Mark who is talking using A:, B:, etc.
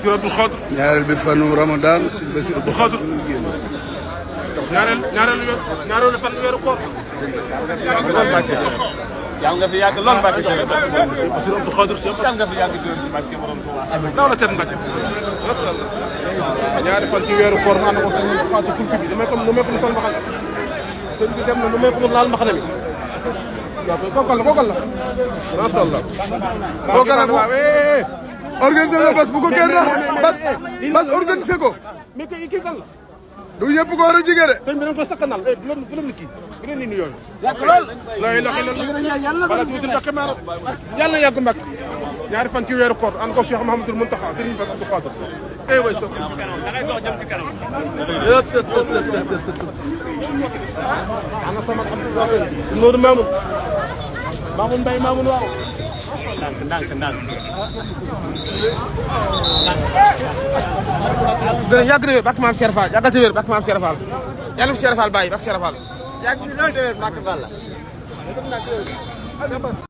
A: Bassirou Abdou Khadre.
B: ñaareel bi fanu Ramadan si Bassirou Abdou Khadre.
A: ñaareelu fan weeru koor.
C: yàlla nga fi yàgg lool Mbacke Diop.
A: Bassirou Abdou Khadre.
C: yàlla nga fi yàgg Diop Mbacke borom Touba.
A: daw la cat Mbacke. macha allah. ñaari fan ci weeru koor mu ànd ko ci fulki bi damay comme nu may ko sol mbaxana. sëñ bi dem na nu may ko laal mbaxana mi. waaw kookal la macha allah.
B: kookal la waaw organisé ko bas bu ko kenn rax bas organisé ko.
A: mais kii kan la.
B: du ñëpp ko war a jigéen de.
A: sëñ bi dañ koy sakkanal bu leen ni kii bu leen ni yooyu.
C: yàgg lool.
A: la ilaha illallah wala tuuti Mbacke maaro yàlla na yàgg Mbacke. ñaari fan ci weeru koor ànd ko Cheikh Mouhamadoul Mountakha Serigne Bass Abdou Khadre. way so ana sama Nourou Mamoun Mbaye Mamoun waaw.
C: ndànk.
A: dana yàgg na wér bàkk maam Cheikh Fall yàggal te wér bàkk maam Cheikh Fall yàlla ko Cheikh Fall bàyyi bàkk Cheikh Fall.
C: yàgg na lool de Mbacke Balla.